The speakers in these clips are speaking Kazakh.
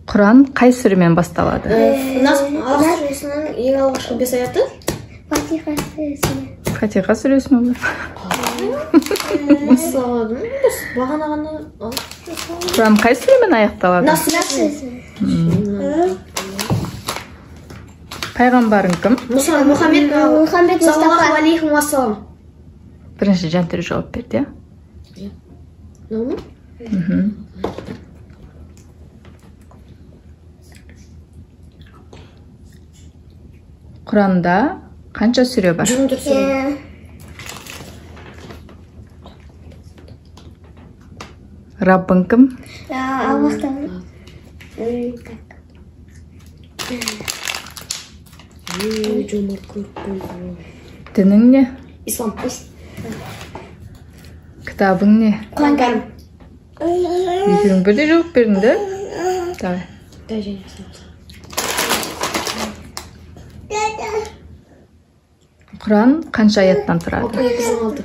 Құран қай сүремен басталады? Нас Аллах сүресінің ең алғашқы 5 аяты. Фатиха сүресіне. Фатиха сүресіне ме? Басталады ма? Біз бағана ғана Құран қай сүремен аяқталады? Нас сүресіне. Пайғамбарың кім? Мұса Мұхаммед Мұхаммед саллаллаху Мұстафа. алейхи уассалам. Бірінші Жантөре жауап берді, иә? Мынау ма? Құранда қанша сүре бар? 24 сүре. Раббың кім? Аллах тағала. Ей, Жомарт көріп қойды. Дінің не? Ислам. Кітабың не? Құран кәрім. Екеуің бірдей жауап бердің, да? Давай. Дай және. Құран қанша аяттан тұрады? 216.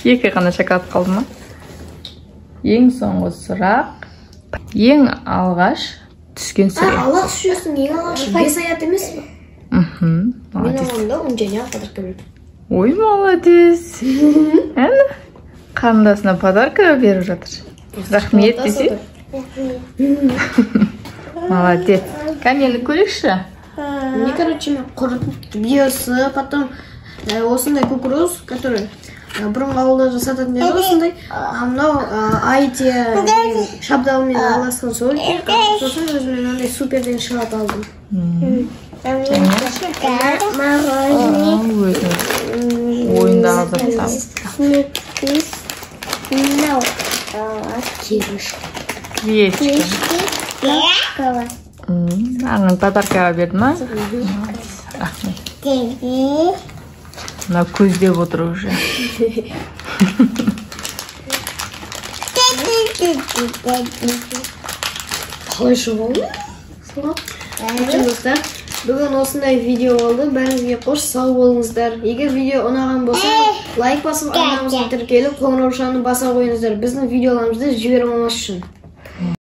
Екі ғана шоколад қалды ма? Ең соңғы сұрақ. Ең алғаш түскен сүре. Аллах сүресінің ең алғашқы 5 аят емес пе? Мхм. Мен Молодец. оған да он және подарка бердім. Ой, молодец. Әні, қарындасына подарка беріп жатыр. Рахмет десе. Молодец. Кәне, енді көрейікші. Мне, короче, мен құрт биосы, потом осындай кукуруз, который бұрынғы ауылда жасататын еді осындай. А мынау айтия деген шабдалмен араласқан сол екен. Сосын өзіме мынандай суперден шығарып алдым. Мороженое. Өзің ойындағы заттар. Сникерс. Мынау. Клеечка. Шоколад. Ағаң подаркаға берді ма? Рахмет. Мына көздеп отыр уже. Қалай шығып алдың? Достар, бүгін осындай видео болды. Бәріңізге қош сау болыңыздар. Егер видео ұнаған болса, лайк басып, арнамызға тіркеліп, қоңыраушаны баса қойыңыздар. Біздің видеоларымызды жіберіп алмас үшін.